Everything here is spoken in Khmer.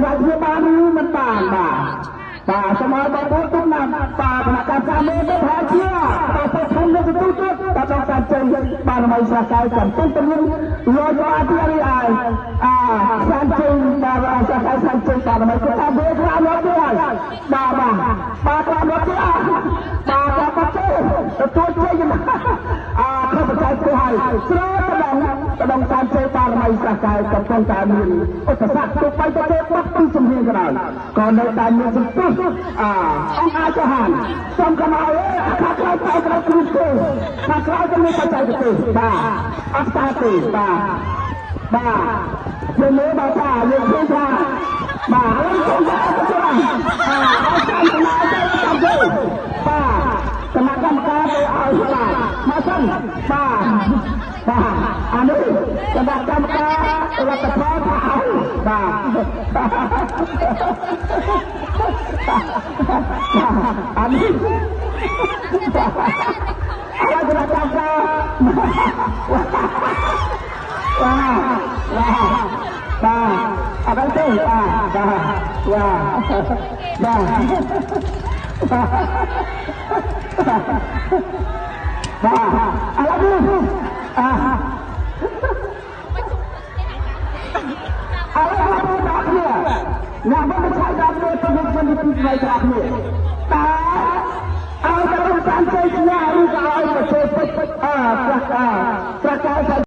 សម្រាប់ធ្វើបានឬមិនបានបាទបាទសូមឲ្យបងប្អូនទុំណាបាទគណៈកម្មការមើលទៅថាជាបាទទៅធំនៅទូទៅបាទដល់ការចេញបារមីស្រះកាយកំពុងតែមានលយអធិរីអាយអាសានជើងបាទស្រះកាយសានជើងបារមីគាត់ថាវាខ្លាចមកទៀតហើយបាទបាទបាទខ្លាចមកទៀតបាទបាទបាទទេទទួលជ័យអាខុសបច្ច័យទេហើយស្រោតដងតាមជ័យបារមីស្រះកាយកំពុងតែមានឧបសគ្គទោះបីទៅបាត់ពីជំនាញក៏ដោយក៏នៅតែមានសន្ទុះអាអង្គអាចហានសូមកុំឲ្យអាខាក្រៅទៅក្រៅគ្រូទេខាក្រៅទៅមានបច្ច័យទេបាទអត់តាទេបាទបាទយើងមើលបើថាយើងឃើញថាបាទឥឡូវសូមទៅទៅអាឲ្យចាំចំណាយទៅចាំទេបាទគណៈកម្មការទៅឲ្យបាទមកសិនបាទបាទអានេះគណៈកម្មការរដ្ឋផលថាឲ្យបាទអានេះឲ្យគណៈកម្មការបាទបាទអត់ទេបាទបាទបាទបាទឥឡូវនេះអាឥឡូវបងប្អូនគ្នាអ្នកបងឆៃដល់ទៅទៅខ្ញុំទីស្វ័យប្រាគ្នាតើឲ្យទៅតាមជ័យឈ្នះឬក៏ឲ្យប្រទេសពេជ្រអាប្រកាសប្រកាស